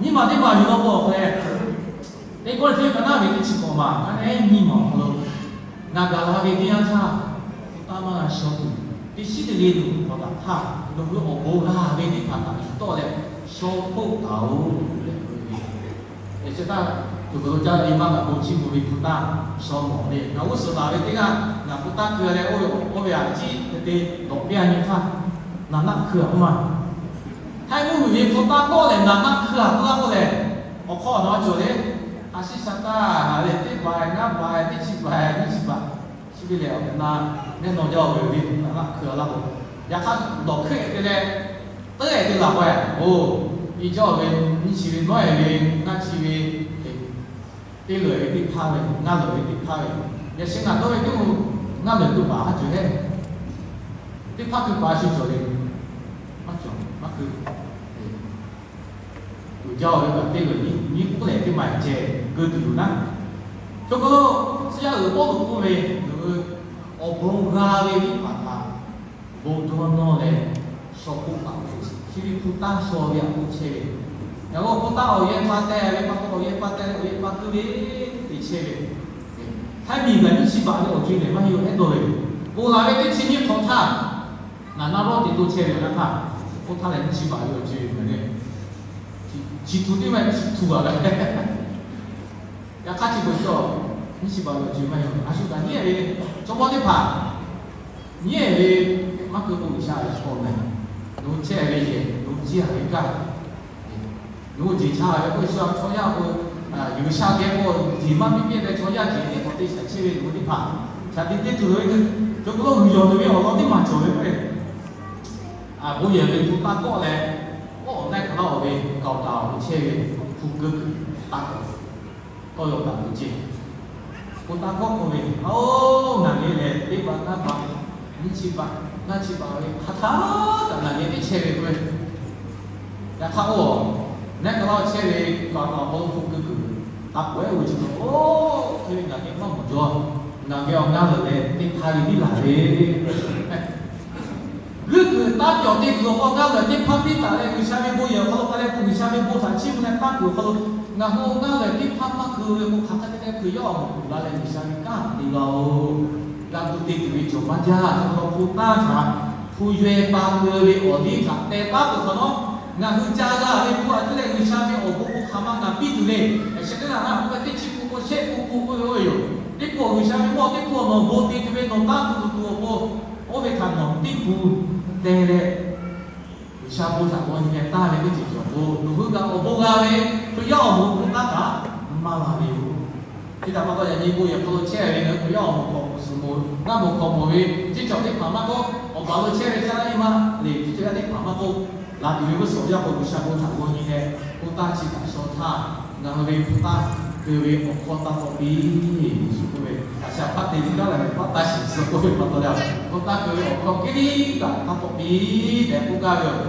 Nyiˇ maˬ teˇ maˬ yuˬ law k'o, awˬ hk'aw leh teˇ kawˆ teˇ hpaˍ naˉ ve teˇ chi k'awꞈ maˬ, a nehˉ nyiˇ maˬ awˬ hk'aw lo ngaˬ gaˬ la ve teˇ yanˇ htaˇ, hpu taˇ maˇ g'a shaw tuˬ, teˇ shiˉ te le tuˬ hk'awꞈ taˍ htaˇ, nawˬ hui awˬ bon g'a ve teˇ hpaˍ htaꞈ tuˬ tawˆ leh shaw hpoˆ taˍ-oˬ tehꞈ k'oˆ ve. Chi htaˇ, tuˬ k'oˍ lo caˇ ve maˇ kaꞈ bon chiˇ mvuh ve hpu taˇ shaw mawˬ le. Ngaˬ g'uˇ suhˍ taˍ ve teˇ g'aˇ ngaˬ hpu taˇ keu leh oˇ ve, oˇ ve aꞈ ciˉ te te lawꞈ piˇ a nyi htaˇ, naˍ naˆ hkui a k'oˆ ma. Htaiˇ mvuhˇ miˬ ve hpu taˇ kawˆ lehˬ, naˍ naˆ hkui a k'oˆ laˇ k'oˆ lehˬ, awˬ hk'aw nawˬ cawˬ le. A shiˉ sha taˇ lehˬ, teˇ baˬ ngaˇ baˬ teˇ chi baˬ nyiˇ chi baˬ, chi ve lehˬ awˬ na mehˆ nawˬ jaˇ-oˬ ve, naˍ naˆ hkui a laˇ k'o, yaꞈ hk'aˇ lawˬ hk'eˆ te leh, teˇ g'aˇ te laˬ k'o, oˬ, i jaˇ-oˬ ve, nyiˇ chi ve nawˉ-e ve, ngaˇ chi ve, teˇ leuˬ ve teˇ hpaˇ ve, ngaˇ leuˬ ve teˇ hpaˇ ve, yaꞈ shi ngaˬ dawˇ ve teˇ oˬ, ngaˇ leuˬ keu paˍ a cawˬ hehˉ, teˇ hpaˇ keu paˍ shu cawˬ le. Maˇ cawˬ, maˇ keu. Uiˍ jaˇ-oˬ ve kaꞈ teˇ leuˬ nyi k'oˆ lehˬ teˇ maˬ ceh keu tuˬ yoˬ naˉ. Chaw hk'aw lo tcuh yaˇ uiˍ Pawˇluꞈ k'oˆ ve, nawˬ hui awˬ bon g'a ve teˇ hpaˍ htaꞈ bon dawˇ nawˇ leh shaw hpoˆ taˍ ve, chi ve hpu taˇ shaw ve aꞈ k'oˆ chehˇ ve. Yaꞈ hk'aˇ hpu taˇ awˬ yehˬ pa teh ve pa taw, awˬ yehˬ pa teh leh awˬ yehˬ pa keu ve te chehˇ ve, Htaiˇ miˬ gaˬ nyiˇ chi baˬ ve awˬ co-e lehˬ maˇ heˆ-oˬ hehˉ dawˇ ve. Bon laˬ ve teˇ chi nyiˇ hk'awꞈ htaˇ, naˍ naˆ lawˇ te toˇ chehˇ ve awˬ na htaˇ, k'oˆ htaˇ leh nyiˇ chi baˬ ve awˬ co-e lehˬ, chi htu teˇ maˇ chi htu gaˬ ve. Yaꞈ hk'aˇ chi beuꞈ cawˬ, nyiˇ chi baˬ ve awˬ co-e maˇ heˆ-oˬ. A shu kaꞈ nyi-ehˍ ve, chaw mawˇ teˇ hpaˍ nyi-ehˍ ve, maˇ keu k'o G'uiˬsha ve chaw mehˍ, nawˬ hui chehˇ ve yehˬ, nawˬ hui ciˇ a ve kaˇ, nawˬ hui jeˬ cha ve k'oˆ sha chaw yaˇ k'o, G'uiˬsha geh k'o jeˬ maˇ piˇ piˇ leh chaw yaˇ jeˬ teˇ hk'awꞈ te shaˍ chehˇ ve nawˬ hui teˇ hpaˍ, shaˍ te te tuˬ loꞈ ve, chaw hk'aw lo g'uiˬ yawˬ tuˬ ve awˬ lawn teˇ maˬ cawˬ ve k'o, bon yehˬ ve hpu taˇ kawˆ leh, oˇ awˬ na hk'aˬ laˇ-oˬ ve, kaoˬ taˍ awˬ chehˇ ve, hpu keu kuiˬ taˇ kawˆ, tawˇ yaw taˍ tuˬ ceˇ. Hpu taˇ kawˆ k'oˆ ve, oˇ ngaˬ geh lehˬ teˇ baˬ ngaˇ baˬ, nyiˇ chi baˬ, ngaˇ chi baˬ ve hk'a htaˇ kaꞈ ngaˬ geh teˇ chehˇ ve k'oˆ ve, yaꞈ hk'aˇ oˇ, nehˉ k'aw laˇ chehˇ ve kaꞈ awˬ hk'aw lo hpu keu kuiˬ taˇ kawˆ-e ve chi k'o, oˇ hk'e ve ngaˬ geh maˇ mawˬ jaw. Ngaˬ geh awˬ ngaˇ leuˬ leh teˇ hpaˇ ve tiˉ laˬ ve, g'uiˇ kuiˬ taˇ cawˬ te kuiˬ awˬ hk'aw ngaˇ leuˬ teˇ hpaˇ piˇ taˍ leh G'uiˬsha ve bon yehˬ awˬ hk'aw lo k'ai leh k'o G'uiˬsha ve bon htaꞈ chiˇ mvuh leh taˇ kuiˬ awˬ hk'aw lo, ngaˬ hui awˬ ngaˇ leuˬ teˇ hpaˇ maˇ keu ve k'o, hk'aˬ hk'e te leh Hkriꞈ yaˇ awˬ moˍ kuˬ la leh G'uiˬsha ve kanˉ te g'a-oˬ. G'a tuˬ te tuˬ ve cawˬ maˇ jaˇ. Chaw hk'aw lo hpu taˇ htaꞈ hpu yaweh pa keu ve awˬ liˇ htaꞈ teh taˉ peuˬ hk'awꞈ nawˉ, ngaˬ hui ca g'a ve hpu a cuˇ leh G'uiˬsha ve awˬ bon k'o hk'aˬ ma ngaˬ piˇ tuˬ le. Yaꞈ sheh teˇ g'aˇ na k'oˆ ve teˇ chi pun k'o shehˆ pun k'o k'oˆ ve oˇ ve yoˬ. Teˇ pun G'uiˬsha ve mawˇ teˇ pun awˬ nawˬ bon te tuˬ ve nawˬ taˇ tuˬ tuˬ awˬ pon, oˇ ve htaꞈ nawˬ teˇ pun teh leh G'uiˬsha bon htaꞈ g'aw nyi leh taˇ ve teˇ ceuˬ cawˬ k'o, nawˬ hui kaꞈ awˬ bon g'a ve Hkriꞈ yaˇ awˬ moˍ hpu taˇ kaꞈ maˇ la ve yoˬ. Chi htaꞈ pa taw yaꞈ nyi bon yehˬ hk'aw lo chehˇ ve ngaˬ hui Hkriꞈ yaˇ awˬ moˍ hk'aw moˍ suhˍ moˍ, ngaˇ moˍ hk'aw moˍ ve ceˇ cawˬ teˇ hpaˍ maˇ k'oˆ, awˬ baˬ lo chehˇ ve caˇ iˉ maˇ le ceˇ cawˬ yaˇ teˇ hpaˍ maˇ k'oˆ, laˬ tuˬ ve g'uˇ suhˍ awˬ yaˇ k'o G'uiˬsha bon htaꞈ g'aw nyi leh hpu taˇ chi htaꞈ shaw htaˇ, ngaˬ hui ve hpu taˇ keu ve awˬ hkawˇ taˇ tawˆ piˇ. Yeˍsuˆ k'oˆ ve, a shaꞈ hpaˇ te ve gaˇ la ve hpaˇ taˇ shiˍ suh k'oˆ ve pa taw leh, hpu taˇ keu ve awˬ hkawˇ kiˇ liˇ kaꞈ taˇ tawˆ piˇ tehꞈ k'oˆ gaˇ ve yoˬ.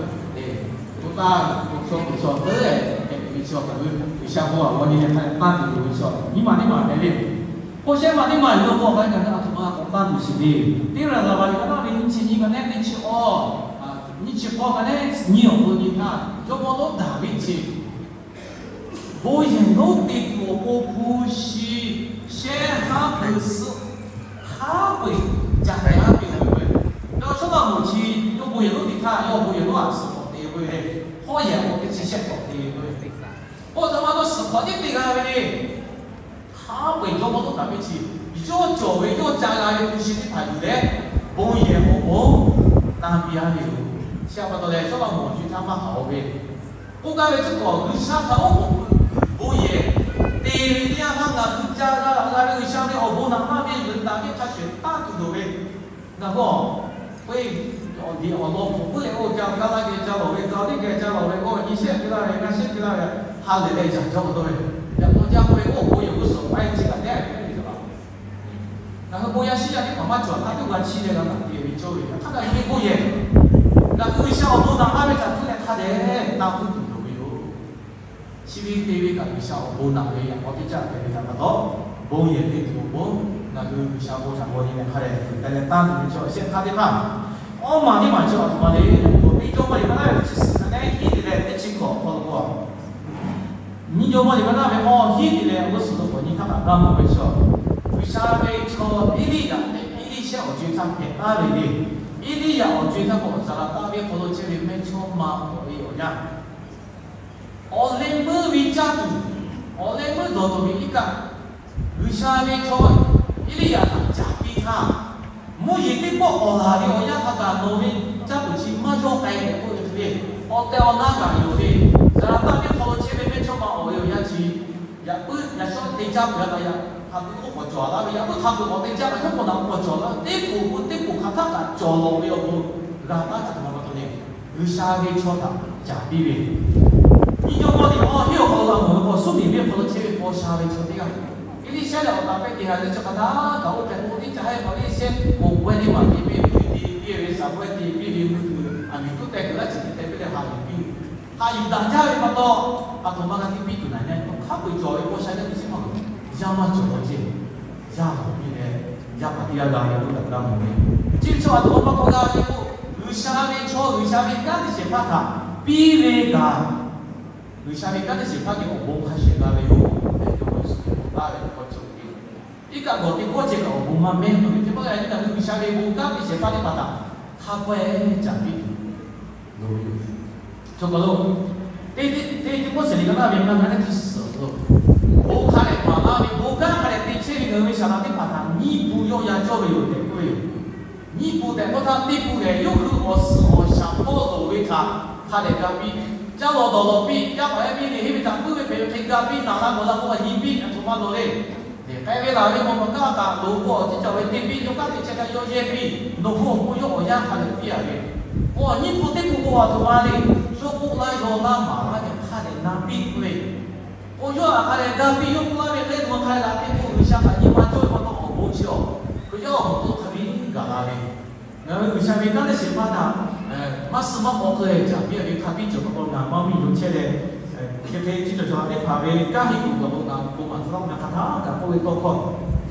Hpu taˇ k'o chaw kuˬ chaw teuˉ hpehꞈ ve chaw kaꞈ ve G'uiˬsha bon htaꞈ g'aw nyi leh hk'a taˇ tuˬ ve chaw nyiˇ maˬ teˇ maˬ hpehꞈ ve, hk'oˆ shehˆ maˬ teˇ maˬ yuˬ law k'o, a hk'a gaˬ a htoꞈ ma k'awꞈ taˇ tuˬ shiˍ le. Teˇ raˍ laˍ baˍ yuˬ ka naˉ ve nyiˇ chi nyi ka nehˉ teˇ chi awˇ, nyiˇ chi k'awˇ ka nehˉ nyi awˬ hk'aw lo nyi htaˇ, jawˇmawˇ lonˉ Daˍviˆ chi bon yehˬ lonˉ te tuˬ awˬ pon hpu shi shehˆ haˉ pui suhˆ haˉ pui ca te haˉ pui ve k'o, yawˇ shawˉ maˇ mawˬ chi yawˇ bon yehˬ lonˉ te htaˇ yawˇ bon yehˬ lonˉ a suhˍ k'awꞈ te ve k'o, hawˉ yehˬ k'o teˇ chi shehˆ k'awꞈ te ve k'o, k'oˆ htaꞈ ma lo suhˍ hk'awꞈ tiˉ te g'a ve le. Haˉ pui jawˇmawˇ lonˉ Daˍviˆ chi yawˇ cawˬ ve yawˇ ca g'a ve hpu shi teˇ hpaˍ yuˬ leh, bon yehˬ awˬ pon tanˇ piˇ a ve yoˬ. Chi htaꞈ pa taw leh shawˉ maˇ mawˬ chi htaˇ maˇ haꞈ-oˬ ve, k'oˆ gaˇ ve tcuh kawꞈ G'uiˬsha htaꞈ oˉ k'oˍ pui bon yehˬ te ve teˇ yanˇ htaˇ ngaˬ hui ca g'a g'a ve G'uiˬsha ve awˬ bon naꞈ maˇ ve leuꞈ taˍ ve hk'a shehˍ taˇ tuˬ loˍ ve, ngaˬ hui awˬ pui awˬ liꞈ awˬ lawn hk'oˆ puiˉ leh oˇ ca gaˇ laˇ geh ca lawˬ ve, gaˬ teˇ geh ca lawˬ ve k'o, nyi shehˆ te laˇ ve, ngaˇ shehˆ te laˇ ve, ha lehˬ leh yaꞈ jaˇ k'awꞈ dawˇ ve, yaꞈ k'aw jaˇ k'oˆ ve, oˇ bon yehˬ g'uˇ suhˍ k'ai chi kaꞈ nehˉ ve le. Ngaˬ hui bon yaˇ shiˉ yaˇ teˇ hpaˍ maˇ cawˬ htaˇ teˇ g'aˇ chi leh g'a taꞈ te ve cawˇ ve, hk'aˬ kaꞈ yawˇ ve bon yehˬ, ngaˬ hui G'uiˬsha awˬ bon naꞈ maˇ ve htaꞈ cuˇ leh hk'a dehꞈ taˇ puiˉ tuˬ loˍ ve yoˬ. Chi ve te ve kaꞈ G'uiˬsha awˬ bon naꞈ ve yaꞈ k'aw teˇ caˇ hpehꞈ ve htaꞈ pa taw, bon yehˬ te tuˬ awˬ pon ngaˬ hui G'uiˬsha bon htaꞈ g'aw nyi leh hk'a dehꞈ te leh tanˇ tuˬ ve chaw shehˆ hk'aˇ teˇ hpaˍ, awˇ maˬ teˇ maˬ chi awˬ htoꞈ ma le k'o, teˇ cawˇ paw yeˬ maˇ naˉ ve chi suhˍ ka nehˉ hiˉ te leh teˇ chi hkawꞈ hk'aw lo k'o, Nyiˇ jawˇmawˇ liꞈ ka naˇ ve awˬ hiˉ te leh awˬ g'uˇ suhˍ lo k'awꞈ nyi htaˇ kaꞈ g'a mawˬ ve chaw, G'uiˬsha ve chaw Eˇliˇyaꞈ tehꞈ Eˇliˇshehˇ awˬ co-e htaˇ hpehꞈ taˍ ve le. Eˇliˇyaꞈ awˬ co-e htaˇ k'o Zaˍlaˍtaˆ venˇ hk'aw lo chehˇ ve mehˇchawˇma awˬ e awˬ yaˇ, awˬ leh meuˇ ve caˇ tuˬ, awˬ leh meuˇ dawˬ tuˬ ve iˉ kaˆ, G'uiˬsha ve chaw Eˇliˇyaꞈ htaꞈ caˍ piˇ htaˇ, mvuhˇ yeˬ teˇ pawˆ k'awꞈ laˬ ve awˬ yanˇ hk'a gaˬ nawˬ ve caˇ tuˬ chi maˇ yawˇ k'ai leh k'oˆ ve hk'e le, awˬ tehˬ awˬ na kaꞈ yoˬ le. Zaˍlaˍtaˆ venˇ hk'aw lo chehˇ ve mehˇchawˇma awˬ e awˬ yaˇ chi yaꞈ puiˉ yaꞈ shawˉ te caˇ peuˬ a kaꞈ, yaꞈ hk'aˬ hk'e k'oˆ k'awꞈ cawˬ laˇ ve, yaꞈ puiˉ hk'a peuˬ k'awꞈ te caˇ kaꞈ shawˉ k'awꞈ naꞈ k'awꞈ cawˬ laˇ ve, teˇ poˬ k'o teˇ poˬ hk'aˬ htaˆ kaꞈ cawˬ lawˬ ve awˬ bon g'a taˉ ca hk'aˬ ma pa taw le. G'uiˬsha ve chaw htaꞈ caˍ piˇ ve, nyiˇ jawˇmawˇ liꞈ awˬ hiˉ awˬ hk'aw lo g'a mawˬ ve k'o, Suˉniˍ venˇ hk'aw lo chehˇ ve paw sha ve chaw teˇ g'aˇ, Eˇliˇshehˇ leh awˬ taˍ pehˇ te ha leh chi hk'aˬ htaˇ kaꞈ oˇ hpehꞈ k'o, teˇ ca ha e pa Eˇliˇshehˇ k'oˍ pawehˇ teˇ maˬ te piˇ ve, te piˇ ve, shaˍ pawehˇ te piˇ ve, mvuhˇ hkui aˬ miˍ tuˉ teh kuiˬ laˇ ceuˬ te teh piˇ leh ha yuˬ piˇ, ha yuˬ daꞈ jaˇ ve pa taw, a htoꞈ ma g'a te piˇ tuˬ naˍ nyaˇ, hk'a peu-eˬ cawˬ ve paw sha yaˇ teˇ chi maˇ loˬ, yaˇ maˇ cawˬ law ceˇ, yaˇ lawˬ piˇ leh, yaˇ paˍ teˇ g'aˇ g'a ve k'oˆ kaꞈ g'a mawˬ ve, chi ve chaw a htoꞈ ma pa taw g'a ve k'o, G'uiˬsha ve chaw G'uiˬsha ve kanˉ te shehˍ hpaˇ htaꞈ piˇ ve kaꞈ, G'uiˬsha ve kanˉ te shehˍ hpaˇ geh awˬ bon hk'a shehˍ g'a ve yoˬ tehꞈ, Jawˇmawˇ Yeˍsuˆ Hkriꞈ k'oˆ taˍ ve k'awꞈ cawˬ ve, iˉ kaˆ gawˬ teˇ pawˆ ceh kaꞈ awˬ bon maˇ mehˉ k'oˆ ve, chi pa taw yaꞈ nyi ngaˬ hui G'uiˬsha ve bon kanˉ te shehˍ hpaˇ teˇ hpaˍ htaꞈ hk'a peu-eˬ caˍ piˇ tuˬ loˍ ve yoˬ. Chaw kaˬ lo teˇ, teˇ, teˇ Tiˆmoˉseˍ liꞈ ka naˇ ve ngaˇ, ngaˇ teˇ chi suhˍ lo, bon hk'a dehꞈ maˍ laˇ ve, bon kanˉ hk'a dehꞈ te chehˇ ve ngaˬ hui ve saˍ laꞈ teˇ hpaˍ htaꞈ nyiˇ pu yawˆ yan cawˇ ve yoˬ tehꞈ k'oˆ ve yoˬ. Nyiˇ pu tehꞈ k'oˆ htaˇ, teˇ pu lehˬ yawˇ hui awˬ suhˍ awˬ shaˍ hpawˇ loˍ ve htaꞈ hk'a dehꞈ ga piˇ, caˇ lawˬ dawˬ lawˬ piˇ, yaˇ paˍ yaˇ miˇ lehˬ henˇ ve htaꞈ puiˉ ve hpehꞈ ve hk'e ga piˇ, naˍ la gawˬ la k'o a nyi piˇ, a htoꞈ ma loˍ le. Lehˬ k'ai ve laˬ ve maw maw kaˇ kaꞈ loˍ k'o, awˬ tiˉ ca ve te piˇ, yawˇ kaꞈ te chehˇ kaꞈ yawˇ yehˇ piˇ, nawˬ hui awˬ hk'oˆ yawˇ awˬ yanˇ hk'a dehꞈ piˇ a ve. K'o nyiˇ pu teˇ pu k'o a htoꞈ ma le, yawˇ k'oˆ laˇ yaw laˇ maˍ laˇ ve hk'a dehꞈ na piˇ k'oˆ ve. K'o yawˇ htaꞈ hk'a dehꞈ ga piˇ, yawˇ k'oˆ laˇ ve lehˬ nawˬ hk'a dehꞈ la piˇ k'o, G'uiˬsha htaꞈ nyi ma cawˇ ve pa taw awˬ bon chi awˬ, Hkriꞈ yaˇ awˬ moˍ hk'aw lo hk'a biˇ gaˬ la ve. Ngaˬ hui G'uiˬsha ve kanˉ te shehˍ hpaˇ htaꞈ maˇ suh maˇ k'aw keu leh caˍ piˇ a ve hk'a biˇ cawˬ pa taw, ngaˬ maˇ miˬ lo chehˇ leh, chi hk'e chi cawˬ cawˬ teˇ hpaˍ ve kanˉ henˇ tuˬ gaˬ lo ngaˬ bon maˍ tcuh laˇ ngaˬ hk'a htaˇ kaꞈ k'oˆ ve tawˇ hkawˇ,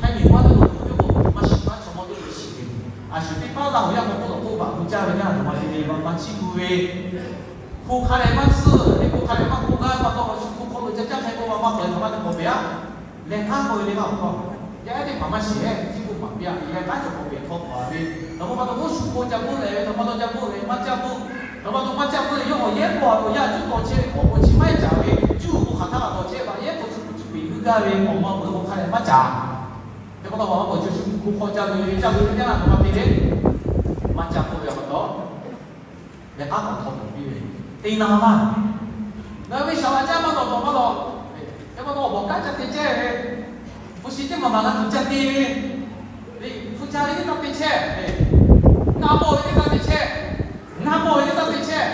hk'e miˬ maˇ teˇ lo teˇ k'o maˇ shiˍ maˇ chaw maˇ teˇ lo shiˍ ve, a shu teˇ hpaˍ laˇ hui yaˇ k'o k'oˆ lawˬ k'oˆ baˬ hui caˇ ve ngaˇ a htoꞈ ma te le, maˇ chiˇ gu ve, hpu hk'a dehꞈ maˇ tsuhˇ, teˇ hpu hk'a dehꞈ maˇ k'oˆ gaˇ pa taw, a shu hpu hk'aw lo ca caˇ hk'e k'oˆ maˇ maˇ pehˬ htaꞈ maˇ teˇ k'awꞈ pehˬ a. Lehˬ k'aˉ k'oˆ ve le maˇ k'o, yaˇ ehˉ teˇ hpaˍ maˇ shiˍ leh, chi k'oˆ maˍ piˇ a, lehˬ k'aˉ cawˬ k'awꞈ pehˬ hk'aw k'awꞈ a ve, htoꞈ ma pa taw k'o shu k'o ca k'oˆ leh ve, htoꞈ ma taw ca k'oˆ leh maˇ ca k'oˆ, htoꞈ ma taw maˇ ca k'oˆ leh yawˇ awˬ yehˉ k'o a k'o yaˇ cuˉ taw chehˇ ve k'awꞈ k'o chi maˇ heˆ caˍ ve, cuˉ k'o hk'aˬ htaˇ taw chehˇ ve, a yehˉ k'o cuˉ k'o cuˉ peꞈ g'uiˇ gaˇ ve awˬ ma peuˬ k'o hk'a leh maˇ caˍ. Hk'e pa taw awˬ ma k'awꞈ chi shu k'o hk'aw ca loꞈ e ve, ca loꞈ e ve teˇ g'aˇ htoꞈ ma te le, maˇ ca k'oˆ ve pa taw lehˬ k'aˉ k'awꞈ hk'aw k'awꞈ piˇ ve, te na maˇ. Ngaˬ hui ve shaˍ laꞈ caˇ maˇ tawˍ tawˍ maˇ lawˬ. Hk'e pa taw awˬ bawˬ kanˉ ca te chehˇ ve, hpu shi teˇ maˬ maˬ g'a tuˬ ca te ve, hpu ca ve teˇ taˇ te chehˇ, ngaˇ pawˆ ve teˇ taˇ te chehˇ, ngaˇ pawˆ ve teˇ taˇ te chehˇ,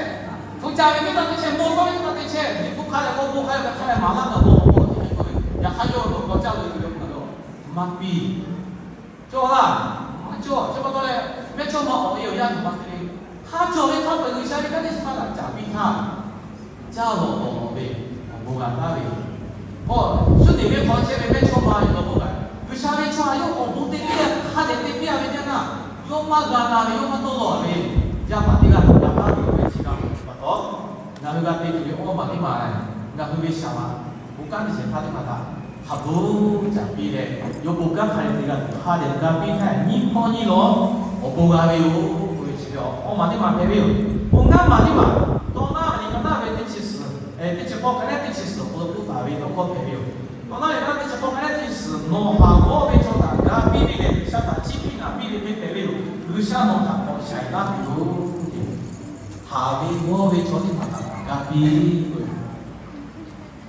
hpu ca ve teˇ taˇ te chehˇ, mawˇ tawˇ ve teˇ taˇ te chehˇ, miˬ hpu hk'a leh k'o bon hk'a leh hk'a leh maˍ laˇ ngaˬ bon awˬ hk'aw lo te hk'e k'oˆ ve, yaꞈ hk'aˇ yawˇ ve awˬ hk'aw caˇ loꞈ e ve k'o, maˇ piˇ. Cawˬ laˇ, maˇ cawˬ. Chi pa taw leh, mehˇchawˇma awˬ e awˬ yanˇ htoꞈ ma te le. Hk'a cawˬ ve hk'a peu-eˬ G'uiˬsha ve kanˉ te shehˍ hpaˇ htaꞈ caˍ piˇ htaˇ, caˇ lawˬ tawˍ lawˬ ve awˬ bon g'a taˍ ve. K'o, Suˉniˍ venˇ hk'aw chehˇ ve mehˇchawˇma yoˬ law k'o kaꞈ, G'uiˬsha ve chaw htaꞈ yawˇ awˬ bon te piˇ a, hk'a dehꞈ te piˇ a ve teˇ yanˇ, yawˇ maˇ g'a na ve, yawˇ maˇ tawˇ lawˬ ve, yaˇ paˍ teˇ g'aˇ htaꞈ g'a taˍ ve chi g'a ve pa taw, ngaˬ hui g'a te tuˬ ve awˇ maˬ teˇ maˬ, ngaˬ hui ve shaˍ laꞈ bon kanˉ te shehˍ hpaˇ teˇ hpaˍ htaꞈ hk'a bon caˍ piˇ leh, yawˇ bon kanˉ hk'a dehꞈ te g'a tuˬ hk'a dehꞈ g'a piˇ htaˇ nyiˇ hpawˇ nyiˇ lawˬ awˬ bon g'a ve yoˬ k'oˆ ve chi ve awˇ maˬ teˇ maˬ hpehꞈ ve yoˬ. Oˇ ngaˇ maˬ teˇ maˬ, tawˇ naˉ ve liꞈ ka naˉ ve teˇ chi suhˍ, teˇ chi k'awˇ hk'a lehˬ teˇ chi suhˍ awˬ hk'aw lo k'oˆ taˍ ve tawˇ hkawˇ hpehꞈ ve yoˬ. Tawˇ naˉ ve ka teˇ chi k'awˇ hk'a lehˬ teˇ chi suhˍ, nawˬ haˍ g'awˇ ve chaw htaꞈ g'a piˇ ve lehˬ, G'uiˬsha htaꞈ chiˇ piˇ naˍ piˇ ve hk'e hpehꞈ ve yoˬ. G'uiˬsha nawˬ htaꞈ k'awꞈ shaiˍ laˇ tuˬ yoˬ. Haˍ ve g'awˇ ve chaw teˇ hpaˍ htaꞈ g'a piˇ ve yoˬ.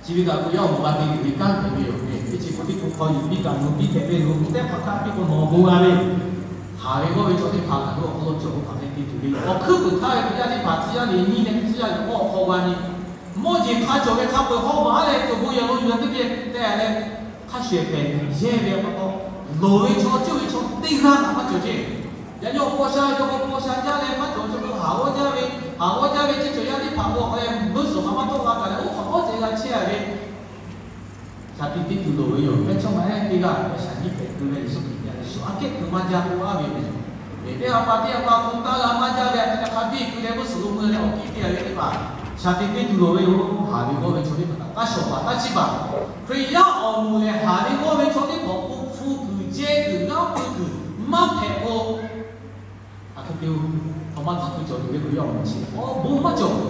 Chi ve kaꞈ Hkriꞈ yaˇ awˬ moˍ g'a te tuˬ ve kanˉ hpehꞈ ve yoˬ. Teˇ chi k'o teˇ k'o hk'aw yuˬ piˇ kaꞈ nawˬ piˇ hpehꞈ ve yoˬ. Teˇ hpaˍ htaꞈ piˇ k'o nawˬ bon g'a ve yoˬ. Haˍ ve g'awˇ ve chaw teˇ hpaˍ kaꞈ nawˬ awˬ hk'aw lo cawˬ k'o hk'aˬ hk'e te tuˬ ve yoˬ. Awˬ hkuiˉ puiˍ htaˇ ve Hkriꞈ yaˇ teˇ hpaˍ tcuh yaˇ ve nyiˇ leh tcuh yaˇ ve k'awˇ awˬ hk'aw g'a nyi, mawˇ jeˬ hk'a cawˬ ve hk'a peu-eˬ hawˉ maˬ a leh cawˬ bon yehˬ lo yuˬ a teˇ geh teh leh, hk'a shehˍ hpehꞈ yehˇ ve pa taw, loˍ ve chaw ceuˇ ve chaw teˇ g'aˇ kaꞈ maˇ cawˬ ceˇ. Yaꞈ nyi awˬ paw sha yawˇ k'o paw sha jaˇ leh maˇ cawˬ, cawˬ k'o haˍ g'awˇ jaˇ ve, haˍ g'awˇ jaˇ ve ceˇ cawˬ yaˇ teˇ hpaˍ k'o hk'a leh meuˇ suhˍ hk'a maˇ tawˆ la kaꞈ leh oˇ hk'awꞈ k'awˉ ceh g'a chehˇ a ve, shaˍ tiꞈ te tuˬ loˍ ve yoˬ. Mehˇchawˇma ehˉ teˇ g'aˇ shaˍ nyiˇ hpehꞈ keu leh Yeˍsuˆ Hkriꞈ yaˇ leh shu aꞈ kehˉ keu maˇ jaˇ k'oˆ laˇ ve yoˬ. Teˇ g'aˇ pa teˇ g'aˇ pa hk'oˆ taˇ g'a maˇ jaˇ ve, a hk'aˇ biˇ keu leh meuˇ suhˍ lo meuˇ leh awˬ kiˇ te a ve teˇ hpaˍ shaˍ tiꞈ te tuˬ loˍ ve yoˬ. Haˍ ve g'awˇ ve chaw teˇ hpaˍ htaꞈ Taˇ shawˍ baˬ taˇ ciˇ baˬ. Hkriꞈ yaˇ awˬ moˍ lehˬ, haˍ ve g'awˇ ve chaw teˇ hpaˍ k'o, hpu kuiˬ jehˇ kuiˬ g'aˇ pui kuiˬ maˇ hpehꞈ k'o, a hk'e te-o, hk'awꞈ ma tcuhˉ kuiˬ cawˬ tuˬ ve Hkriꞈ yaˇ awˬ moˍ chi. Awˬ bon maˇ cawˬ.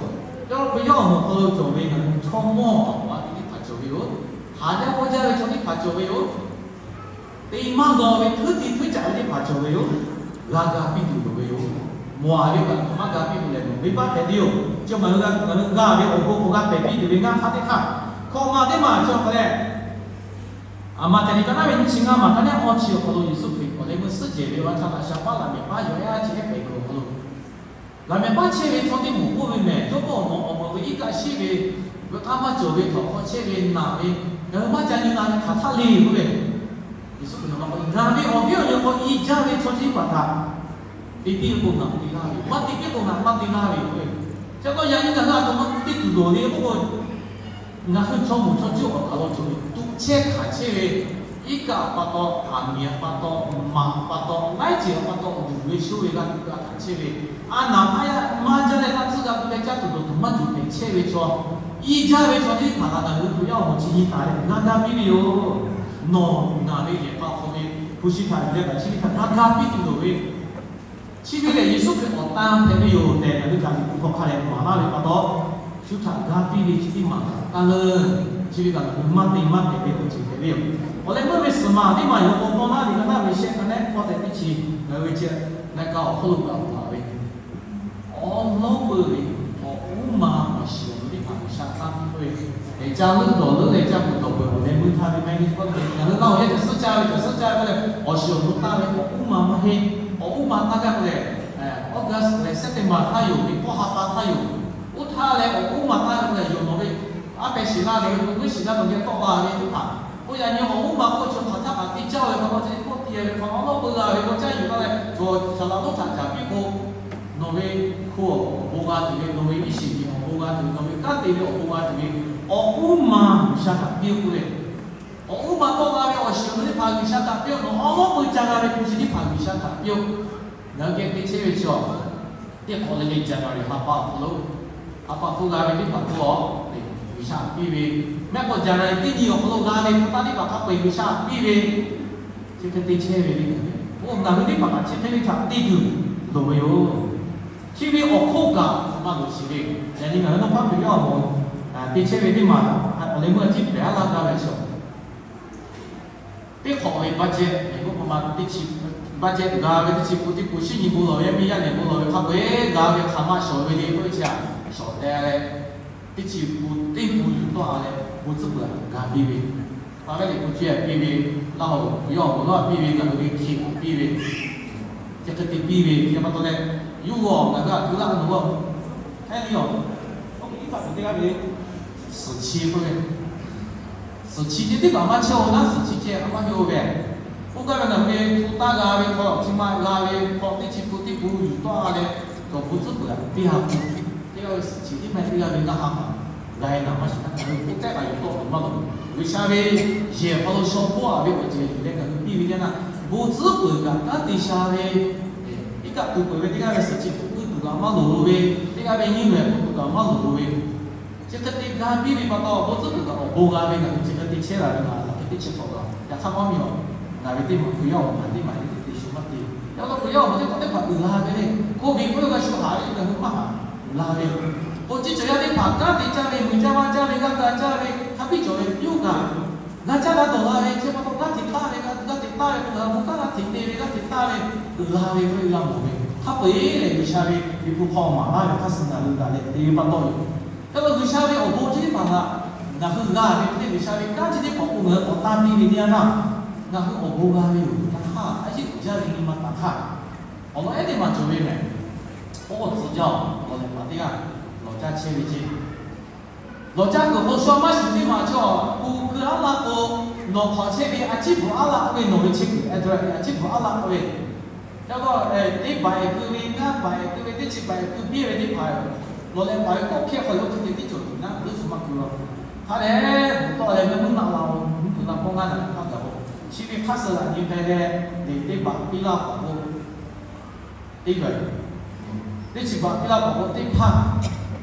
Yawˇ hui Hkriꞈ yaˇ awˬ moˍ hk'aw lo cawˬ ve ngaˬ hui chaw mawˇ awˬ hk'aw a teˇ teˇ hpaˍ cawˬ ve yoˬ. Haˍ jaˇ g'awˇ jaˇ ve chaw teˇ hpaˍ cawˬ ve yoˬ. Te maˇ g'a ve htuˉ ti htuˉ caꞈ ve teˇ hpaˍ cawˬ ve yoˬ. G'a ga piˇ tuˬ loˍ ve yoˬ. Mawˬ a ve kaꞈ maˇ ga piˇ tuˬ lehˬ, nawˬ venˇ baˆ hpehꞈ ve yoˬ. Chi ma g'a ve awˬ g'aˇ hpehꞈ piˇ tuˬ ve ngaˇ hk'aˇ teˇ hk'aˇ, hkawꞈ ma teˇ ma cawˬ hk'a leh, aˬ ma te ni ka naˉ ve nyiˇ chi ngaˇ ma ka naˉ awˇ chi awˬ hk'aw lo Yeˍsuˆ Hkriꞈ awˬ leh meuˇ suhˉ jehˬ ve a htaˇ, laꞈ sha paˉ laꞈ mehˍ paˉ yawˬ ehˉ a chi ehˉ pehˍ kuiˬ awˬ hk'aw lo laꞈ mehˍ paˉ chehˇ ve chaw teˇ moˍ k'oˆ ve mehˬ, jawˇmawˇ awˬ moˍ awˬ moˍ ve iˉ kaˆ shiˉ ve, veuꞈ k'aˇ maˇ cawˬ ve htawnˍ hk'aw chehˇ ve naˬ ve, ngaˬ hui maˇ ca nyi na ve hk'aˬ htaˇ le k'oˆ ve, Yeˍsuˆ Hkriꞈ nawˬ ma k'oˆ, ngaˬ ve awˬ viˉ awˬ nyi k'o i jaˇ ve chaw chi teˇ hpaˍ htaꞈ te piˇ ve k'o ngaˬ te laˇ ve, maˇ te piˇ k'o ngaˬ maˇ te laˇ ve k'oˆ ve. Chi pa taw yaꞈ nyi ngaˬ hui a htoꞈ ma te tuˬ loˍ le k'oˆ k'o, ngaˬ hui chaw moˍ chaw cuˇ awˬ hk'aw lo cawˬ ve tuꞈ chehˇ hkanˍ chehˇ ve, iˉ kaˆ pa taw, aˬ miˍ pa taw, maꞈ pa taw, laiˉ ceuˬ pa taw luˬ ve shonˇ ve g'a tuˬ g'a hkanˍ chehˇ ve, a naˍ maˇ yaˇ maˇ jaˇ leh laˇ tcuhˉ g'a gu leh caˇ tuˬ dawˬ tuˬ maˇ cawˬ hpehꞈ chehˇ ve chaw, i jaˇ ve chaw teˇ hpaˍ htaꞈ ngaˬ hui Hkriꞈ yaˇ awˬ moˍ chi nyi taˍ leh g'a ga piˇ ve yoˬ. Nawˬ ngaˬ ve yehˬ k'a hk'aw ve hpu shi htaꞈ yuˬ leh kaꞈ chi ve htaꞈ g'a ga piˇ tuˬ loˍ ve, chi ve lehˬ Yeˍsuˆ Hkriꞈ awˬ tan hpehꞈ ve yoˬ tehꞈ ngaˬ hui Caˍ liꞈ hpu hk'aw hk'a lehꞈ maˍ laˇ ve pa taw, shu htaꞈ ga piˇ ve chi teˇ maˬ htaꞈ taˇ leuˉ. Chi ve kaꞈ ngaˬ hui maˇ te maˇ hpehꞈ ve awˬ ceuˬ hpehꞈ ve yoˬ. Awˬ leh meuˇ ve suhˍ maˬ teˇ maˬ yoˬ k'o, tawˇ naˉ ve ka naˉ ve shehˆ ka nehˉ k'awˇ tehꞈ teˇ chi ngaˬ hui ve chi na ka awˬ hk'oˆ lo gaˬ la ve awˉ lawˉ peuˬ ve awˬ uˉ ma awˬ shiˍ awˬ nu teˇ hpaˍ G'uiˬsha tanˇ piˇ k'oˆ ve, lehˬ ca leuˉ dawˬ leuˉ leh ca kuˬ dawˬ peuˬ awˬ leh meuˇ htaˇ ve maˇ heˆ k'oˆ ve, ngaˬ hui laˇ awˬ yaˇ caˬ suhˉ caˇ ve caˬ suhˉ caˇ ve k'oˆ leh awˬ shiˍ awˬ nu tanˇ ve awˬ uˉ ma maˇ heˆ. Awˬ uˉ ma tanˇ gaˇ k'oˆ leh, August leh September htaˇ yoˬ ve, kawˇ ha pa htaˇ yoˬ. Oˇ htaˇ leh awˬ uˉ ma tanˇ ve k'oˆ leh yoˬ nawˬ ve aˉ peh shiˍ laˇ ve, meuˇ shiˍ laˇ ve, geh tawˆ la ve teˇ hpaˍ, oˇ yaꞈ nyi awˬ uˉ ma k'oˆ chaw hk'aˬ htaˇ kaꞈ te caˇ ve pa taw, chi teˇ pawˆ te ve hk'aw awˉ lawˉ peuˬ la ve k'o, caˇ yuˬ la leh cawˬ caˬ laꞈ lonˉ htaꞈ caˍ piˇ k'o, nawˬ ve hko awˬ bon g'a tuˬ ve, nawˬ ve iˉ shiˍ miˬ awˬ bon g'a tuˬ ve, nawˬ ve kanˉ te ve awˬ bon g'a tuˬ ve, awˬ uˉ ma G'uiˬsha htaꞈ piˇ k'oˆ ve, awˬ uˉ ma tawˆ la ve awˬ shiˍ awˬ nu teˇ hpaˍ G'uiˬsha htaꞈ piˇ awˬ nawˬ awˉ lawˉ peuˬ ca g'a ve hk'u chi teˇ hpaˍ G'uiˬsha htaꞈ piˇ-oˆ. Ngaˬ hui geh te chehˇ ve chaw teˇ hk'awꞈ le le January ha pa awˬ hk'aw lo, ha pa hpu g'a ve teˇ hpaˍ hk'oˆ a, G'uiˬsha htaꞈ piˇ ve, mehˆ k'o January teˇ nyi awˬ hk'aw lo g'a ve hpu taˇ teˇ hpaˍ hk'a peu-eˬ G'uiˬsha htaꞈ piˇ ve, chi hk'e te chehˇ ve le. Oˇ ngaˬ hui teˇ hpaˍ kaꞈ chi hk'e ve htaꞈ te tuˬ loˍ ve yoˬ. Chi ve awˬ hk'oˆ kaꞈ maˇ loˍ shiˍ ve, yaꞈ nyi ngaˬ hui nawˇ hpaˇ Hkriꞈ yaˇ awˬ moˍ te chehˇ ve teˇ maˬ awˬ leh meuˇ a ciˉ pehˬ a laˇ gaˇ ve chaw teˇ hk'awꞈ ve budget, teˇ chi, budget g'a ve teˇ chi pun teˇ pun shinˉ nyi bon lawˬ ve, yaˇ miˇ yaˇ nehˬ bon lawˬ ve hk'a peu-eˬ g'a ve hk'aˬ ma shawˍ ve le k'oˆ ve chi a, shawˍ teh leh, teˇ chi pun teˇ pun yuˬ tawˆ a leh bon tcuhˉ peuˬ a g'a piˇ ve, pa veˉ liꞈ bon ceh piˇ ve, laˇ hoꞈ yawˇ awˬ moˍ lonˉ piˇ ve, ngaˬ hui ve hkiˬ k'awꞈ piˇ ve, chi hk'e te piˇ ve, chi pa taw leh, yawˇ hui ngaˬ hui a hkui laˇ ve loˬ a, hehˉ liˇ awˬ, oˇ ve teˇ hpaˍ teˇ g'aˇ ve suhˍ chi k'oˆ ve, suhˍ chi ceh teˇ hpaˍ maˇ chehˇ-oˬ naˉ, suhˍ chi ceh a maˇ heˆ-oˬ ve, oˇ gaˇ ve ngaˬ hui ve hpu taˇ g'a ve hk'aw, chi ma g'a ve hk'aw teˇ chi pun teˇ pun yuˬ tawˆ a leh, cawˬ bon tcuhˉ peuˬ a teˇ ha pun, teˇ g'aˇ ve suhˍ chi teˇ maˇ heˆ teˇ g'aˇ ve ngaˇ ha ma g'a e naˍ maˇ shiˍ htaˇ, ngaˬ hui k'oˆ tehˆ kaꞈ yuˬ tawˆ tuˬ maˇ loˍ. G'uiˬsha ve yehˬ hk'aw lo shaw hpawˇ a ve awˬ ceuˬ yuˬ leh ngaˬ hui piˇ ve teˇ yanˇ, bon tcuhˉ peuˬ kaꞈ kanˉ te sha ve, iˉ kaˆ tuˬ peuˬ ve teˇ g'aˇ ve suhˍ chi hpu puiˉ tuˬ kaꞈ maˇ loˍ ve, teˇ g'aˇ ve nyiˇ lehˬ hpu tuˬ kaꞈ maˇ loˍ ve, chi hk'e te ga piˇ ve pa taw, bon tcuhˉ peuˬ kaꞈ awˬ bon g'a ve ngaˬ hui chi hk'e te chehˇ la ve ngaˬ hui hk'e teˇ chi hk'awꞈ la. Yaꞈ hk'aˇ maˇ miˬ awˬ, ngaˬ ve teˇ maˬ Hkriꞈ yaˇ awˬ moˍ teˇ maˬ teˇ te shu maˇ te. Yaꞈ hk'aˇ Hkriꞈ yaˇ awˬ moˍ teˇ hpaˍ teˇ hpaˍ uiˍ la ve le, hk'oˆ ve k'oˆ ve g'a shu haꞈ ve ngaˬ hui maˇ haꞈ uiˍ la ve. K'o chi cawˬ yaˇ teˇ hpaˍ kanˉ te caˇ ve, muiˬ caˇ maˇ caˇ ve, g'aˇ ga caˇ ve, hk'a biˇ cawˬ ve yawˇ kaꞈ g'a caˇ g'a dawˬ la ve, chi pa taw g'aˇ hteꞈ taˇ ve, g'a g'aˇ hteꞈ taˇ ve, k'o ngaˬ hui bon kanˉ g'a hteꞈ te ve, g'aˇ hteꞈ taˇ ve, uiˍ la ve k'oˆ ve g'a mawˬ ve. Hk'a peu-eˬ lehˬ G'uiˬsha ve liꞈ hpu hk'aw maˍ laˇ ve hk'a suh ngaˬ hui g'a leh te ve pa taw yoˬ. Hk'e k'o G'uiˬsha ve awˬ bon chi teˇ hpaˍ htaꞈ ngaˬ hui g'a ve teˇ, G'uiˬsha ve kanˉ chi teˇ hpaˍ k'o ngaˬ hui k'awꞈ tanˇ piˇ ve teˇ yanˇ htaˇ, ngaˬ hui awˬ bon g'a ve yoˬ. Yaꞈ hk'aˇ a yeˇ uiˍ jaˇ ve nyi ma taˍ htaˇ, awˬ lawn ehˉ teˇ maˬ cawˬ ve mehˬ. Oˇ tcuh jaˇ-oˬ, lawˬ lehˬ paˍ teˇ g'aˇ lawˬ caˇ chehˇ ve ceˇ. Lawˬ caˇ kuiˬ hk'aw shu a maˇ shuˍ teˇ maˬ chaw, kuˬ keu aˉ laˇ k'o, nawˬ hk'awꞈ chehˇ ve a ciˉ bvuhꞈ aˉ laˇ k'oˆ ve, nawˬ ve chehˇ kuiˬ address ve a ciˉ bvuhꞈ aˉ laˇ k'oˆ ve, ca kawˇ teˇ baˬ ehˍ keu ve, ngaˇ baˬ ehˍ keu ve, teˇ chi baˬ ehˍ keu piˇ ve teˇ hpaˍ, lawˬ lehˬ paˍ ve kawˆ hkehˇ hk'aw lo hk'e te tiˉ cawˬ tuˬ naˉ, leuˉ shu maˇ keu la. Hk'a dehꞈ bvuhꞈ tawˆ leh mehˆ muˉ naˆ la-o, mvuhˇ kuiˬ la pawˇ ngaˇ naˬ ve hk'a gaˬ-o, chi ve hk'aˇ suh laꞈ nyi k'ai leh, teˇ baˬ piˇ laˇ paˍ k'o, teˇ baˬ, teˇ chi baˬ piˇ laˇ paˍ k'o teˇ hpaˇ,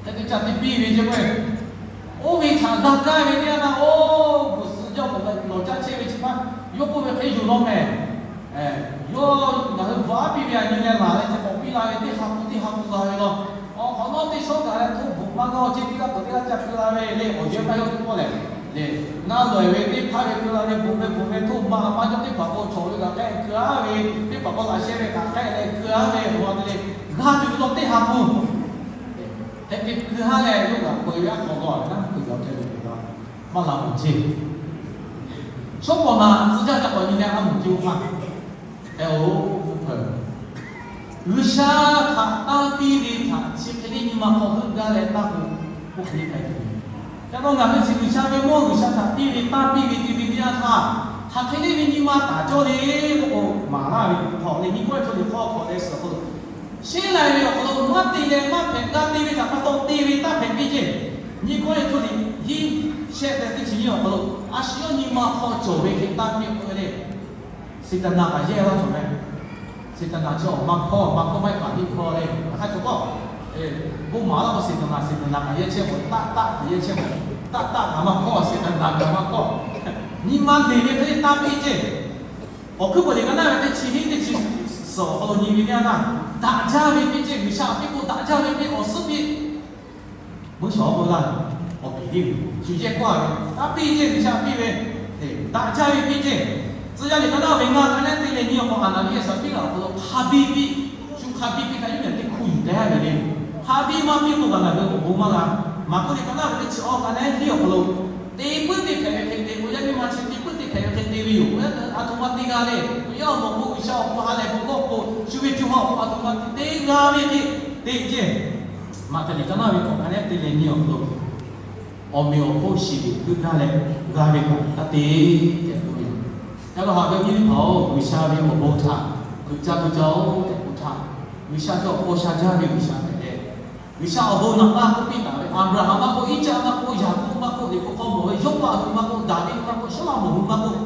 hk'e te caˇ teˇ piˇ ve ceˇ k'o, Oˇ ve htaꞈ g'a kaˇ ve teˇ yanˇ htaˇ, oˇ g'uiˬ suhˍ jaˇ k'awꞈ lawˬ caˇ chehˇ ve chi hpaˇ yawˇ k'oˆ ve hk'e yuˬ law mehˍ. Yawˇ ngaˬ hui bvuhꞈ aˉ piˇ ve a nyi leh laˬ leh chi k'awꞈ piˇ la ve teˇ ha hpu teˇ ha hpu la ve law. Awˬ hk'awꞈ nawˉ teˇ shawˉ kaꞈ leh htoˇ bvuhꞈ maˇ g'aˇ ceˇ, teˇ g'aˇ peuˬ teˇ g'aˇ ca keu la ve le, awˬ yehˬ maˇ yawˇ teˇ pawˆ lehˬ le, ngaˇ lawˬ ve teˇ hpaˇ ve keu la ve, bvuhꞈ ve bvuhꞈ ve htoˇ maˇ maˇ cawˇ teˇ hpaˍ k'o, chaw ve kaꞈ k'ehˆ keu aˉ ve, teˇ hpaˍ k'o laꞈ sheh ve kaꞈ k'ehˆ leh keu aˉ ve, awˬ ma te le g'a tuˬ ve law teˇ ha hpu hk'e te keu haˉ leh, yawˇ kaꞈ k'oꞈ e ve aˉ hk'aw g'aw naˉ kuiˬ g'aw ceh ve teˇ g'aˇ maˇ la mawˬ ceˇ. Shawˉ pawˍ naꞈ tcuh jaˇ ca k'awꞈ nyi leh a mawˬ ceˇ oˇ hpaˇ hk'e-oˬ. G'uiˬ sha htaꞈ tanˇ piˇ ve htaꞈ chi hk'e le nyi ma hk'aw heuˆ gaˇ leh tanˇ k'o, oˇ hk'e le k'ai tuˬ ve. Ca taw ngaˬ hui chi G'uiˬ sha ve mawˇ G'uiˬ sha htaꞈ piˇ ve tanˇ piˇ ve te ve teˇ yanˇ htaˇ, hk'aˬ hk'e le ve nyi ma taˍ cawˇ le k'oˆ k'o, maˍ laˇ ve hk'awꞈ leh nyi kawˇ e chaw liꞈ hk'aw hk'awꞈ leh suhˍ k'o, sheˉ lai ve awˬ hk'aw lo maˇ te leh maˇ hpehꞈ g'a te ve htaꞈ pa taw te ve tanˇ hpehꞈ piˇ ceˇ. Nyi kawˇ e chaw liꞈ hiˉ shehˆ tehꞈ teˇ chi nyiˇ awˬ hk'aw lo, a shu yawˇ nyi ma hk'aw cawˬ ve hk'e tanˇ piˇ k'oˆ ve le. Seˍtanˍ kaꞈ yehˇ laˇ cawˬ meh. Seˍtanˍ chi awˬ ma hkawˇ, ma hkawˇ maˇ kaꞈ liˇ hkawˇ le, hk'a cawˬ k'o, bon maˍ laˇ k'o Seˍtanˍ, Seˍtanˍ kaꞈ yehˇ chehˇ k'o, taˆ taˆ kaꞈ yehˇ chehˇ k'o, taˆ taˆ kaꞈ maˇ hkawˇ, Seˍtanˍ kaꞈ maˇ hkawˇ. Nyi ma leˬ ve hk'e tanˇ piˇ ceˇ. Awˬ hkuiˉ peuˬ liꞈ ka naˉ ve teˇ chi hiˉ teˇ chi suhˍ awˬ hk'aw lo nyi ve teˇ yanˇ htaˇ, daꞈ jaˇ ve piˇ ceˇ, G'uiˬ sha piˇ k'o daꞈ jaˇ ve piˇ, awˬ suhˉ piˇ. Mvuhˇ shawˍ k'oˆ laˇ, awˬ piˍ tiˉ ve shu yehˇ kawˇ ve, taˇ piˇ ceˇ, G'uiˬ sha piˇ ve, daꞈ jaˇ ve piˇ ceˇ. Tcuh yaˇ liꞈ ka naˉ ve ngaˇ ka naˉ te leh nyi awˬ hk'aw, Aˍnaˍniˆ Saˍpiˉraꞈ awˬ hk'aw lo hk'a biˇ piˇ, shu hk'a biˇ piˇ htaꞈ yuˇ nehˬ teˇ hkuˇ yuˬ teh ve le. Hk'a biˇ maˇ piˇ k'o, Aˍnaˍniˆ awˬ bon maˇ g'a. Maˍ kawˇ liꞈ ka naˉ ve teˇ chi awˇ ka naˉ hiˉ awˬ hk'aw lo, te puiˉ teˇ hpehꞈ ve hk'e te k'o, yaˇ miˇ ma chi te puiˉ teˇ hpehꞈ ve hk'e te ve yoˬ. Aˬ htoꞈ ma te g'a le. Yaˇ awˬ moˍ k'o G'uiˬ sha awˬ hk'aw ha lehˬ bon lawˇ k'o, shu ve co ha awˬ hk'aw aˬ htoꞈ ma te g'a ve hk'e te ceˇ. Maˍ ka liꞈ ka naˉ ve k'awꞈ ka naˉ te leh nyi awˬ hk'aw lo, awˬ meꞈ awˬ hponˇ shiˍ ve heuˆ gaˇ leh g'a ve kaꞈ taˇ te tehꞈ k'oˆ ve yoˬ. Yaˇ law haꞈ ve nyiˇ teˇ hpaˍ-oˬ, G'uiˬ sha ve awˬ bon htaꞈ heuˆ caˇ tuˬ caˇ-oˬ tehꞈ k'oˆ htaˇ, G'uiˬ sha cawˬ k'o sha jaˇ ve G'uiˬ sha hpehꞈ leh, G'uiˬ sha awˬ bon naꞈ laˇ k'oˆ piˇ taˍ ve Aˍbraˍhanˍ maˇ k'oˆ, Iˉcaˆ maˇ k'oˆ, Yaˍkoˆ maˇ k'oˆ, liꞈ hpu hk'aw mawˬ ve Yawˇbaˆ hui maˇ k'oˆ, Daˍviˆ maˇ k'oˆ, Saˍlaꞈmonˍ hui maˇ k'oˆ,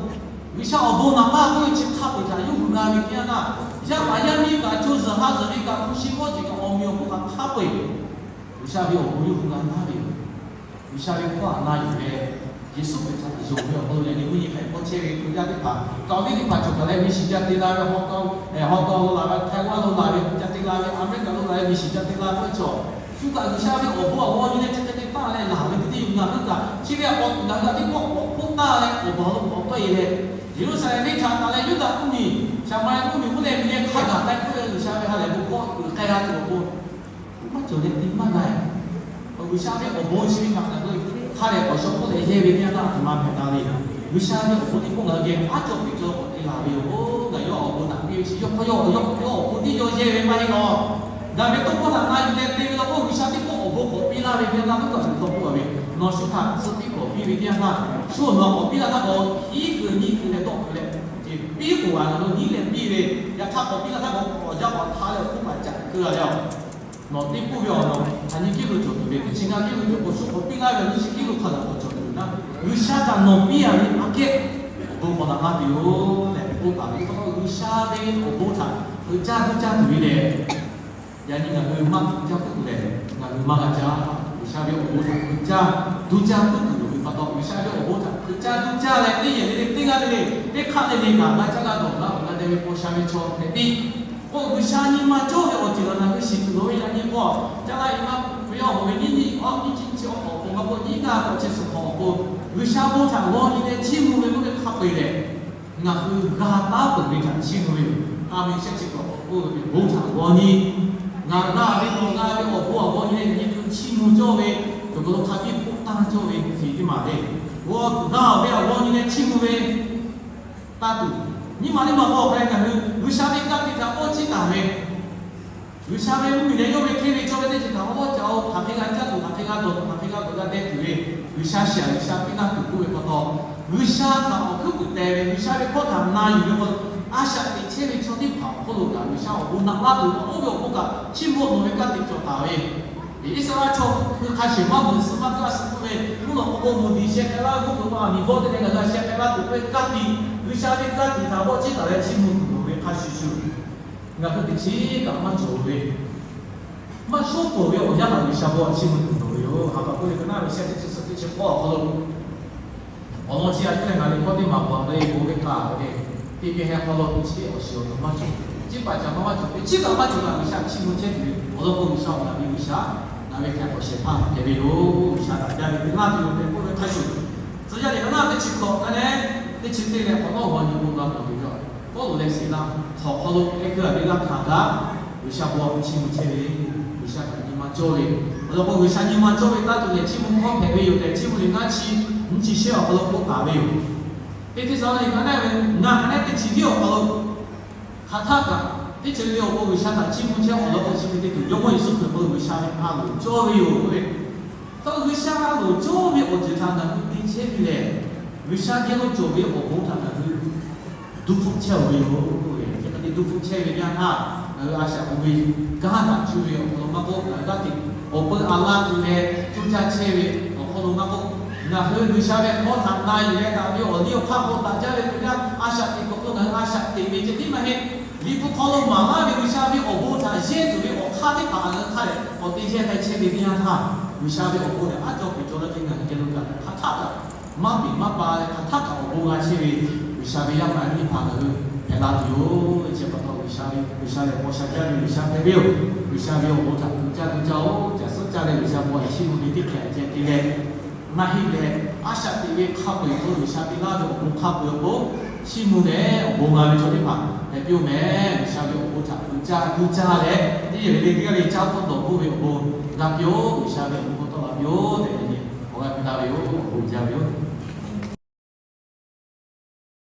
G'uiˬ sha awˬ bon naꞈ laˇ k'oˆ ve chi hk'a peu-eˬ htaꞈ yawˇ hui g'a ve teˇ yanˇ htaˇ, yaˇ paˍ yaˇ miˇ kaꞈ, co zuhˬ ha zuhˬ ve kaꞈ, hpu shi mawˇ jeˬ kaꞈ, awˬ meꞈ awˬ hponˇ kaꞈ hk'a peu-eˬ G'uiˬ sha ve awˬ bon yawˇ hui g'a laˇ ve yoˬ. G'uiˬ sha ve hkawˇ htaꞈ na yuˬ leh, Yeˍsuˆ Hkriꞈ htaꞈ yonˍ ve awˬ hk'aw lo yaꞈ nyi mvuhˇ nyi hk'aˬ hk'e k'awꞈ chehˇ ve Hkriꞈ yaˇ teˇ hpaˍ, kaˬ viˉ teˇ hpaˍ cawˬ kaꞈ leh miˬ shiˍ ca te la ve, Hawˇ kaˆ, Hawˇ kaˆ lo laˬ ve, Htaiˍ vaˇ lo laˬ ve ca te la ve, Aˍmeˍriˆkaˍ lo laˬ ve miˬ shiˍ ca te la ve cawˬ, shu kaꞈ G'uiˬ sha ve awˬ bon awˬ g'aw nyi leh chi hk'e te taˇ leh laˬ ve teˇ yanˇ, ngaˬ hui kaꞈ chi ve awˬ hk'aw ngaˬ hui kaꞈ teˇ pawˆ k'awꞈ hpoˆ taˇ leh awˬ baˬ lo k'awꞈ tawˆ e leh, Yeˍruˆsaˍlehnˍ venˇ htaꞈ taˍ leh Yuˇdaꞈ mvuhˇmiˬ, Saˍmaˍriˆ mvuhˇmiˬ mvuhˇ leh miˬ leh hk'a gaˬ k'ai k'oˆ ve G'uiˬ sha ve ha lehˬ bon hkawˇ uiˍ k'ai g'a tuˬ awˬ pon maˇ cawˬ leh te maˇ g'a. G'uiˬ sha ve awˬ bon chi ve ngaˬ hui hk'a lehˬ k'awꞈ shaw k'oˆ leh yehˇ ve teˇ yanˇ htaˇ a htoꞈ ma hpehꞈ la le. G'uiˬ sha ve awˬ bon teˇ pawˆ ngaˬ hui geh aˉ cawˇ piˇ cawˇ k'awꞈ te laˬ ve yoˬ. Ngaˬ yawˇ awˬ bon naꞈ piˇ ve chi yawˇ hk'aw yawˇ awˬ yawˇ hk'aw yawˇ awˬ bon teˇ yawˇ yehˇ ve maˇ heˆ law. Daꞈ ve tawˇ hkawˇ htaꞈ na yuˬ leh te ve law k'o, G'uiˬ sha teˇ pawˆ awˬ bon k'awꞈ piˇ laˇ ve teˇ yanˇ htaˇ, k'oˆ kaꞈ tuˬ tawˇ k'oˆ ve, nawˬ shu htaꞈ tcuh piˇ k'awꞈ piˇ ve teˇ yanˇ htaˇ, shu awˬ nawˬ k'awꞈ piˇ laˇ htaˇ k'o, iˉ keu nyiˇ keu leh dawˆ keu leh, piˇ k'oˍ a na lo nyiˉ leh piˇ ve, yaꞈ hk'aˇ k'awꞈ piˇ laˇ htaˇ k'o, awˬ jaˇ k'awꞈ hk'a leh awˬ hk'oˆ kaꞈ caꞈ keu a leh a Nawˬ teˇ pawˆ ve awˬ nawˬ hk'aˬ nyi kiˉ lo cawˬ tuˬ ve, teˇ chi ngaˇ kiˉ lo cawˬ k'o, shu k'awꞈ piˇ laˇ ve awˬ nyi chi kiˉ lo hk'a gaˬ k'awꞈ cawˬ tuˬ ve naˉ, G'uiˬ sha kaꞈ nawˬ piˇ a ve aꞈ kehˉ awˬ bon k'awꞈ naꞈ laˇ tuˬ yoˬ tehꞈ k'oˆ taˍ ve. K'o G'uiˬ sha ve awˬ bon htaꞈ heuꞈ caˇ duˇ caˇ tuˬ ve lehˬ, yaꞈ nyi ngaˬ hui maˇ heuꞈ caˇ puiˉ tuˬ lehˬ, ngaˬ hui maˇ g'a caˇ. G'uiˬ sha ve awˬ bon htaꞈ heuꞈ caˇ duˇ caˇ puiˉ tuˬ loˍ ve pa taw, G'uiˬ sha ve awˬ bon htaꞈ heuꞈ caˇ duˇ caˇ leh teˇ yehˬ le le teˇ g'aˇ le le teˇ hk'aˆ le le kaꞈ g'a caˇ g'a dawˬ g'a awˬ g'a deh ve paw sha ve chaw hpehꞈ piˇ. K'o G'uiˬ sha nyi ma cawˇ ve awˬ ceuˬ laˬ ngaˬ hui shiˍ tuˬ loˍ ve yaꞈ nyi k'o, caˇ laˇ i maˇ ve awˬ hoꞈ ve nyiˇ nyi awˇ nyiˇ chi chi awˬ hk'awꞈ awˬ pon maˇ k'oˆ, nyiˉ g'aˇ k'awꞈ chi suhˍ hk'awꞈ awˬ pon G'uiˬ sha bon htaꞈ g'aw nyi leh chiˇ mvuh ve k'oˆ ve hk'a peu-eˬ lehˬ, ngaˬ hui g'a taˉ peuˬ ve htaꞈ chiˇ mvuh ve yoˬ. K'a ve shehˆ chi k'awꞈ k'oˆ ve bon htaꞈ g'aw nyi, ngaˬ g'a ve nawˬ g'a ve awˬ bon awˬ g'aw nyi leh nyi hui chiˇ mvuh cawˇ ve, cawˬ kaˬ lo hk'a biˇ k'oˆ taˇ cawˇ ve chi teˇ maˬ le. G'aw tuˬ g'a ve awˬ g'aw nyi leh chiˇ mvuh ve taˇ tuˬ, nyiˇ maˬ teˇ maˬ k'o hk'a leh ngaˬ hui G'uiˬ sha ve ka tiꞈ htaꞈ k'awꞈ chiˇ taˍ ve G'uiˬ sha ve mvuhˇmiˬ leh yawˇ ve hteˇ ve cawˇ ve teˇ ceuˬ htaꞈ awˉ ca-o, hk'aˬ hk'e g'a caˇ tuˬ, hk'aˬ hk'e g'a dawˬ tuˬ, hk'aˬ hk'e g'a dawˬ g'a deh tuˬ ve, G'uiˬ sha shiˍ-aꞈ G'uiˬ sha piˇ laˇ tuˬ k'oˆ ve pa taw, G'uiˬ sha htaꞈ awˬ hkuiˉ puiˍ teh ve, G'uiˬ sha ve hkawˇ htaꞈ na yuˬ ve pa taw, a shaꞈ teꞈ chehˇ ve chaw teˇ hpaˍ awˬ hk'oˆ lo kaꞈ G'uiˬ sha awˬ bon naꞈ laˇ tuˬ, oˇ ve awˬ hk'oˆ kaꞈ chiˇ mvuh nawˬ ve ka tiꞈ cawˬ taˍ ve Iˉsaˍreˍlaˆ chaw hui hk'a shehˍ maˇ meuꞈ suh maˇ kaˇ suh k'oˆ ve, mvuhˇ naw k'o k'o meuꞈ diˬ sheh k'ai laˇ ve, mvuhˇ naw k'o a miˬ vawˇ teˇ leh ngaˬ g'a sheh k'ai laˇ tuˬ k'oˆ ve ka tiꞈ, G'uiˬ sha ve ka tiꞈ htaꞈ g'awˇ ciˉ taˍ leh chiˇ mvuh tuˬ loˍ ve hk'a shuˍ shuˍ, ngaˬ hui teꞈ chiˉ kaꞈ maˇ cawˬ ve maˇ shawˉ peuˬ ve awˬ yanˇ htaꞈ G'uiˬ sha bon htaꞈ chiˇ mvuh tuˬ loˍ ve yoˬ. Haˍ paˍ k'oˆ ve ka naˉ ve shehˆ teˇ chi suhˍ teˇ chi hk'awˇ awˬ hk'aw lo awˬ lawn chi a cuˇ leh ngaˬ ve hkawˇ teˇ maˬ paˍ ve bon ve kaꞈ ve, teˇ geh heh hk'aw lo chi awˬ shiˍ awˬ hk'aw maˇ cawˬ, chi paˍ caˍ maˇ maˇ cawˬ ve, chi kaꞈ maˇ cawˬ kaꞈ G'uiˬsha chiˇ mvuh chehˇ tuˬ ve awˬ lawn k'o, G'uiˬsha awˬ naˍ ve G'uiˬsha, ngaˬ ve hk'e awˬ shehˍ hpaˇ hpehꞈ ve yoˬ. G'uiˬsha daꞈ jaˇ ve teˇ laˇ tuˬ yoˬ tehꞈ k'oˆ ve hk'a shuˍ, tcuh yaˇ lehˬ ka naˇ teˇ chi hkawꞈ ka leh, teˇ chi teˇ leh k'awꞈ nawˉ g'aw nyi bon g'a mawˬ ve yoˬ. Pawˇluꞈ leh Siˍlaˆ hk'aw hk'aw lo hk'e keu a ve g'a hkanˍ htaˇ, G'uiˬsha bon htaꞈ chiˇ mvuh chehˇ ve, G'uiˬsha kaꞈ nyi ma cawˇ ve, awˬ lawn k'o G'uiˬsha nyi ma cawˇ ve taˇ tuˬ lehˬ chiˇ mvuh hkawˇ hpehꞈ ve yoˬ tehꞈ, chiˇ mvuh liꞈ ngaˇ chi nyiˇ chi shehˆ awˬ hk'aw lo k'oˆ taˍ ve yoˬ. Teˇ Hteˇsaˍlawˇniˆ ka naˇ ve ngaˬ ka naˇ teˇ chi hiˉ awˬ hk'aw lo hk'aˬ htaˇ kaꞈ teˇ ceuˬ le awˬ pon G'uiˬsha htaꞈ chiˇ mvuh chehˇ awˬ lawn k'o, chi hk'e te tuˬ Jawˇmawˇ Yeˍsuˆ Hkriꞈ hk'aw lo G'uiˬsha ve a loˍ cawˇ ve yoˬ k'oˆ ve, tawˇ G'uiˬsha a loˍ cawˇ ve awˬ ceuˬ htaꞈ ngaˬ hui te chehˇ ve lehˬ, G'uiˬsha geh lo cawˬ ve awˬ bon htaꞈ ngaˬ hui duˇ hpfuhˆ chehˇ ve yoˬ. Chi hk'e te duˇ hpfuhˆ chehˇ ve yaˇ htaˇ, ngaˬ hui a shaꞈ k'oˍ ve kanˉ htaꞈ cuˇ ve awˬ hk'aw lo maˇ k'oˆ, ngaˬ hui g'aˇ hteꞈ awˬ peu a laˇ tuˬ leh coˇ caˇ chehˇ ve awˬ hk'aw lo maˇ k'oˆ, ngaˬ hui G'uiˬsha ve hkawˇ htaꞈ na yuˬ leh daꞈ ve awˬ liˇ awˬ hk'aˇ k'awꞈ daꞈ jaˇ ve teˇ g'aˇ a shaꞈ teꞈ k'awꞈ k'o ngaˬ hui a shaꞈ teꞈ ve ceh tiˉ maˇ heˆ. Liꞈ hpu hk'aw lo maˍ laˇ ve G'uiˬsha ve awˬ bon htaꞈ yehˇ tuˬ ve awˬ hk'aˇ teˇ hpaˍ ngaˬ hui hk'a leh k'awꞈ te chehˇ k'ai chehˇ ve teˇ yanˇ htaˇ, G'uiˬsha ve awˬ bon lehˬ aˉ cawˇ peˬ cawˇ leh teˇ ngaˬ hui geh lo kaꞈ hk'aˬ htaˇ kaꞈ maˇ peꞈ maˇ pa leh hk'aˬ htaˇ kaꞈ awˬ bon g'a chehˇ ve G'uiˬsha ve yaˇ paˍ yaˇ miˇ teˇ hpaˍ ngaˬ hui hpehꞈ la tuˬ yoˬ. Chi pa taw G'uiˬsha ve, G'uiˬsha lehˬ paw sha jaˇ ve G'uiˬsha hpehꞈ ve yoˬ. G'uiˬsha ve awˬ bon htaꞈ kuˬ caˇ kuˬ caˇ-oˬ, caꞈ suhˉ caˇ leh G'uiˬsha bon lehˬ chiˇ mvuh ve teˇ hkeh ceh te leh maˇ heˆ leh, a shaꞈ teꞈ ve hk'a peu-eˬ awˬ hk'aw lo G'uiˬsha te laˇ ve awˬ bon hk'a peu-eˬ awˬ pon chiˇ mvuh leh awˬ bon g'a ve chaw teˇ hpaˍ hpehꞈ piˇ-oˬ mehˍ. G'uiˬsha ve awˬ bon htaꞈ kuˬ caˇ kuˬ caˇ leh, teˇ yehˬ ve le teˇ g'aˇ le caˇ hpfuhˆ dawˬ hpfuhˆ ve awˬ bon g'a piˇ-oˬ. G'uiˬsha ve awˬ bon hk'aw tawˆ la piˇ-oˬ tehꞈ leh, awˬ g'aˇ piˇ laˇ ve yoˬ. Awˬ bon jaˇ ve yoˬ.